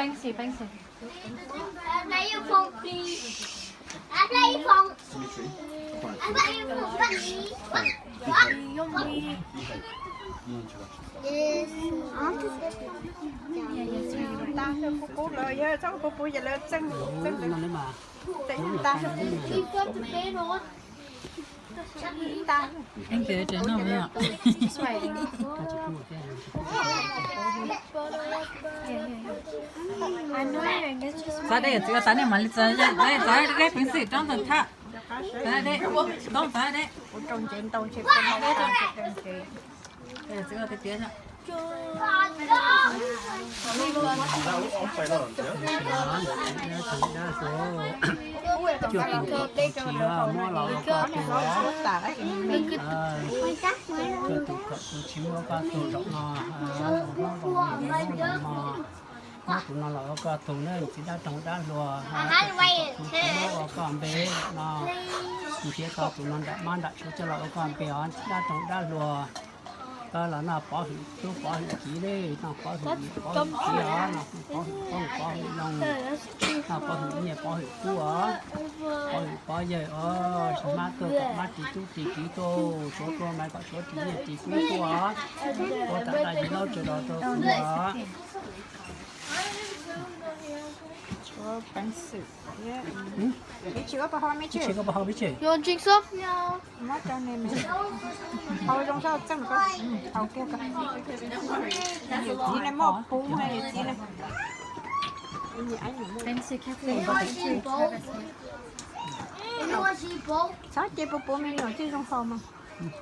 Thanks, thanks. Anh lấy iPhone, please. Anh lấy iPhone. Anh lấy iPhone, anh lấy iPhone. Tag, kub kub lawm, yog txhob pub pub, yog lawv txeej txeej tag. Tag. Em kể chuyện nó với ạ. Xav đây, tụi tao nên mà lịch sử đây, đây, đây, đây, phim xịt trong tuần thả. Đây, đây, con phải đây. Đây, tụi tao tiết Muab tus no los ua koj tug na, txiv dab roog dab hluas, tus no ua koj npe no, nrhiav tau tus no nram mab nram suav coj los ua koj npe os, txiv dab roog dab hluas. Koj los noj pov hwm tub pov hwm kiv li, noj pov hwm niam pov hwm txiv os, noj pov hwm poob pov hwm loo, noj pov hwm nyiaj pov hwm kub os, pov hwm pov yawg os, tsis mab tuaj kom mab ris tub ris kiv tuaj, suav tuaj mas kom suav ris nyiaj ris kub tuaj os, ua tam daj yim laub tsawg los rau kuv os. Ib tsis koj puas hau me tsis? Ib tsis koj puas hau me tsis? Yog ntseeg xwb. Muab rau ne me. Hau zoo sab txeej koj. Hau kiag koj. Yawm txiv ne muaj pub, yawm txiv ne. Txhob ces puv puv me nyuam thiaj zoo hau mas.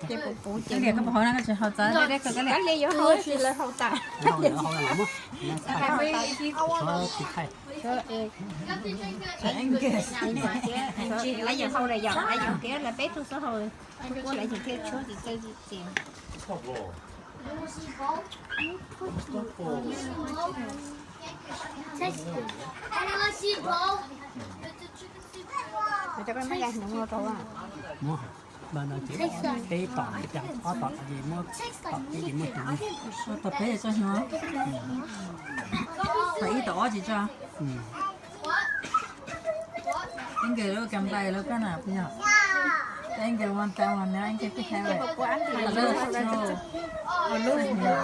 Ces puv puv ces. Koj puas hau na, koj tsis hau txav deb deb koj, koj liam. Koj liam yuav hau tsis lawv hau tas. Lawv yeej hau lawm yom, lawv yeej kev lawv peb tug xub hau, kuv lawv yeej thiaj tshuab tsis txawj txim. Cov koj maj ya hnyuv no rau. Muab, peb tom, ob tom ces muab, tom peb ces muab tus, tom peb txoj hnyuv, tom ib tom ob tsis tso. Em kể lub kam npai lub koj na puas yog? Em kể one thousand na, em kể pib khai. Hello, hello. Hello.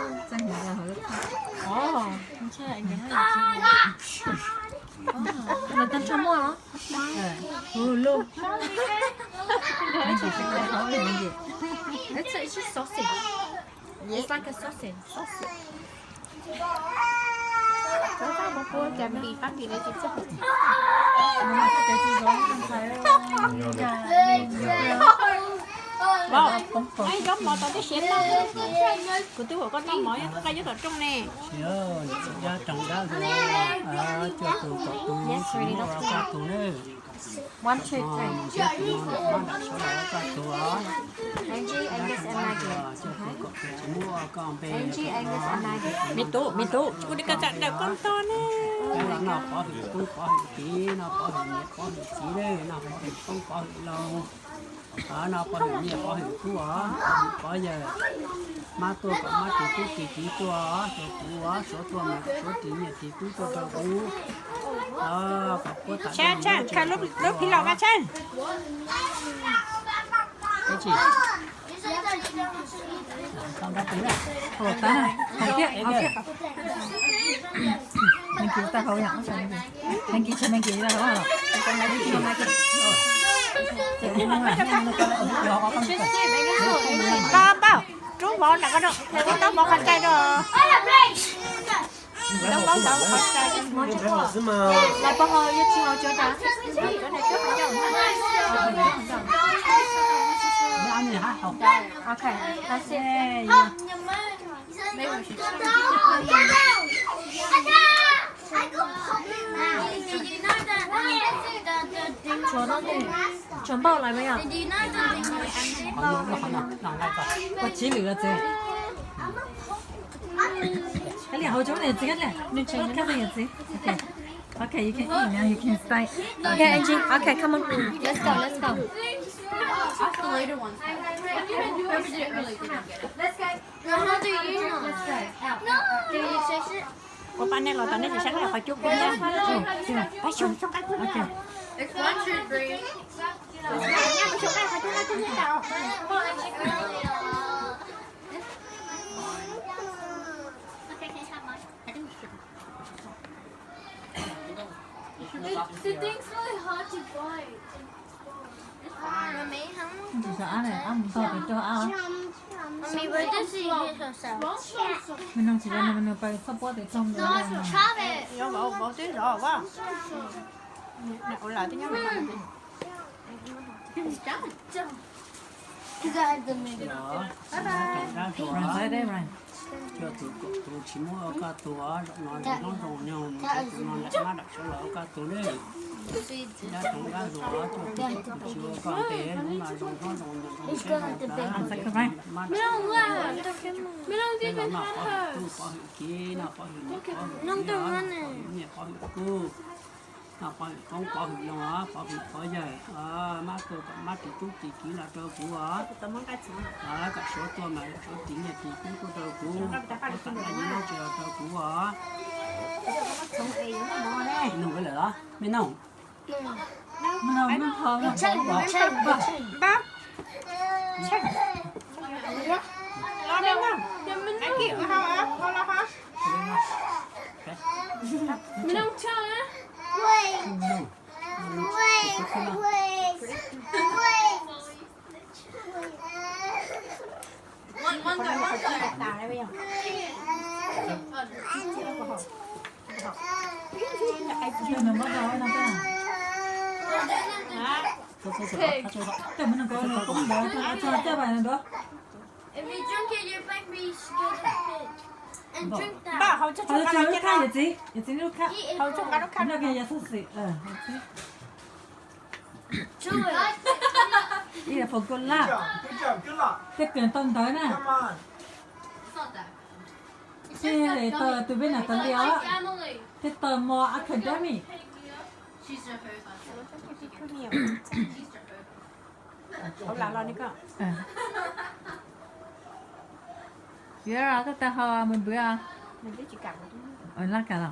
Txaj hnyuv ra hauv lub koj. Oj, lawv tag nrho muaj los? Hello. It's a, it's just sausage. It's like a sausage. Sausage. Vauv, ib zaub mov tau tib siav tag. Kuv twb ua koj noj mov nyob tom rooj ne. Dab roog dab hluas, coj tus kom tus, tsis muaj ua koj tus nawb. One, two, three. Angie, Angus and Maggie. Coj tus kom tus, tsis muaj ua koj npe. Angie, Angus and Maggie. Me tub, me tub, kuv li koj tsam dawm koj ntog ne. Noj pov hwm tub pov hwm kiv, noj pov hwm niam pov hwm txiv ne, noj pov hwm poob pov hwm loo. Noj pov hwm nyiaj pov hwm kub os, pov hwm pov yawg. Mab tuaj kom mab ris tub ris kiv tuaj, rau kuv os, suav tuaj mas kom suav ris nyiaj ris kub tuaj rau kuv. Kom puab tam, khaws lub phim los mas tshaib. Thank you, thank you, thank you, thank you. Npaj, npaj, rub vauv nram ko rau, koj taub vauv qhov ncai rau. Taub vauv ntawd qhov ncai. Lawv puas haus, yog tsis haus tsuav rau. Okay, that's it. Tshuav npauj lawm mas yog? Ua tsis lwm los txiv. Koj liam hauv coob niam txiv, koj liam. Koj liam txiv. Okay. Okay, you can eat now, you can stay. Okay, Angie. Okay, come on. Let's go, let's go. Let's go. Ua pab nej los tom nej tsis saib qhov cub kuv na. Pab xyoo. It, it takes really hard to bite. Ntsis xav ab ne, ab mus tog tes rog ab. Mami, but this is so sad. Me noog tsis yog, me noog pais txhob puab tes rog. No, try it. Vauv, vauv twb zov as. Ua lawm twb nyob. Bye bye. Rau tus, tus tsis muab ua koj tug, zaum no zoo hnub zoo nyoog mus nrhiav tus no nram mab nram suav los ua koj tug ne. Dab Toom Dab Zuag, tuaj tus, tus tsis ua koj npe, hnub no zoo hnub zoo nyoog zoo siab zoo plawv, nram mab nram suav los noj pov hwm tub pov hwm kiv, noj pov hwm niam pov hwm txiv, noj pov hwm niam pov hwm tub, noj pov hwm koob pov hwm loo, pov hwm pov yawg, mab tuaj kom mab ris tub ris kiv los rau kuv os. Kom suav tuaj mas suav ris nyiaj ris kub tuaj rau kuv, kom tam naj yim nab tsi los rau kuv os. Noog kawg lawm los me noog. If you drink it, your brain be scared of it. And drink that. Hauv tsob qab lub khab, yawm txiv, yawm txiv lub khab. Hauv tsob qab lub khab no yog xov xwm. Ib yam foom kua laj. Tej kawm tau ntawv na. Tej tau tus peb nam tas li os. Tej tau mos academy. Yuav los koj tau ho mus npwv. Laj kam los.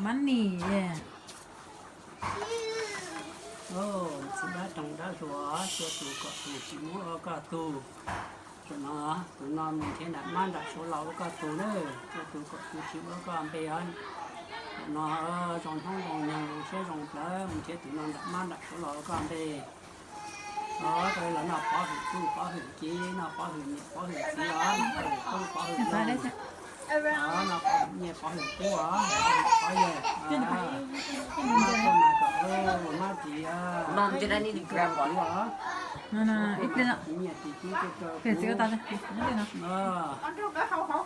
Money. Txiv dab Toom Dab Zuag, tuaj tus kom tus tsis muab ua koj tug. Zaum no, tus no mus nrhiav nram mab nram suav los ua koj tug na, tuaj tus kom tus tsis ua koj npe os. Zaum no zoo hnub zoo nyoog zoo siab zoo plawv, mus nrhiav tus no nram mab nram suav los ua koj npe. Os, rau los noj pov hwm tub pov hwm kiv, noj pov hwm niam pov hwm txiv os, noj pov hwm tub pov hwm loo. Os, noj pov hwm nyiaj pov hwm kub os, pov hwm pov yawg. Mab tuaj mas kom mab ris, noj pov hwm kiv os. Nyiaj ris kub tuaj rau kuv.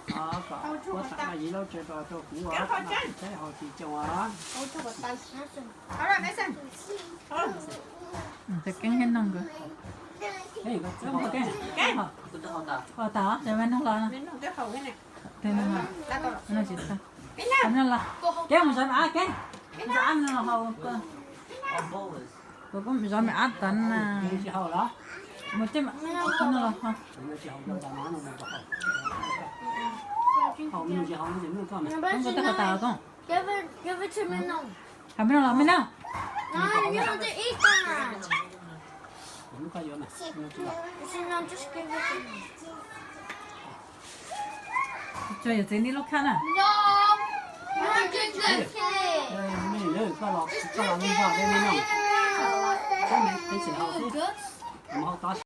Kom puab tam naj yim nab tsi los rau kuv os, saib haus tsis coo os. Keeb thiab noog nkawd. Ho tas, me noog los no. Keeb mus zov me ab, keeb, zov ab me noog los haus. Kuv kuj zov me ab tas na. Mus tej me noog los haus. Koj tej ho tas los koj. Haus me noog los me noog. Tso yawm txiv nej lub khab na.